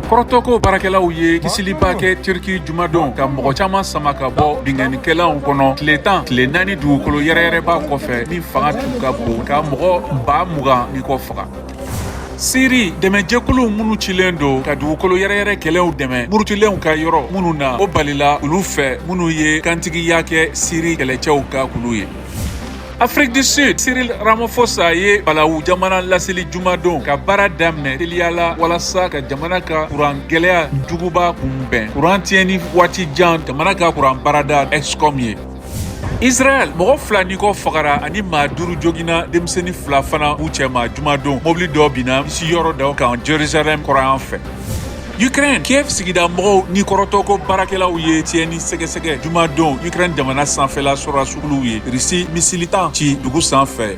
Kɔrɔtɔko baarakɛlaw ye kisiliba kɛ Turki jumadon ka mɔgɔ caman sama ka bɔ binkannikɛlaw kɔnɔ tile 10 tile 4 dugukolo yɛrɛyɛrɛba kɔfɛ min fanga tun ka bon ka mɔgɔ 20 000 ni kɔ faga. Siri dɛmɛjɛkulu minnu cilen don ka dugukolo yɛrɛyɛrɛ kɛlɛw dɛmɛ murutilenw ka yɔrɔ minnu na, o balila olu fɛ minnu ye kantigiya kɛ Siri kɛlɛcɛw ka kulu ye. Afrique du Sud, Cyril Ramaphosa ye balawu jamana laseli jumadon ka baara daminɛ teliya la walasa ka jamana ka kuran gɛlɛya juguba kunbɛn, kuran tiɲɛni waati jan jamana ka kuran baarada Eskom ye. Israël, mɔgɔ fila ni kɔ fagara ani maa duuru joginna, denmisɛnnin fila fana b'u cɛma jumadon, mobili dɔ binna siyɔrɔ dɔ kan Jerusalem kɔrɔyan fɛ. Ukraine, Kiev sigida mɔgɔw ni kɔrɔtɔko baarakɛlaw ye tiɲɛni sɛgɛsɛgɛ jumadon, Ukraine jamana sanfɛla sɔrɔdasukuluw ye Risi misili 10 ci dugu sanfɛ.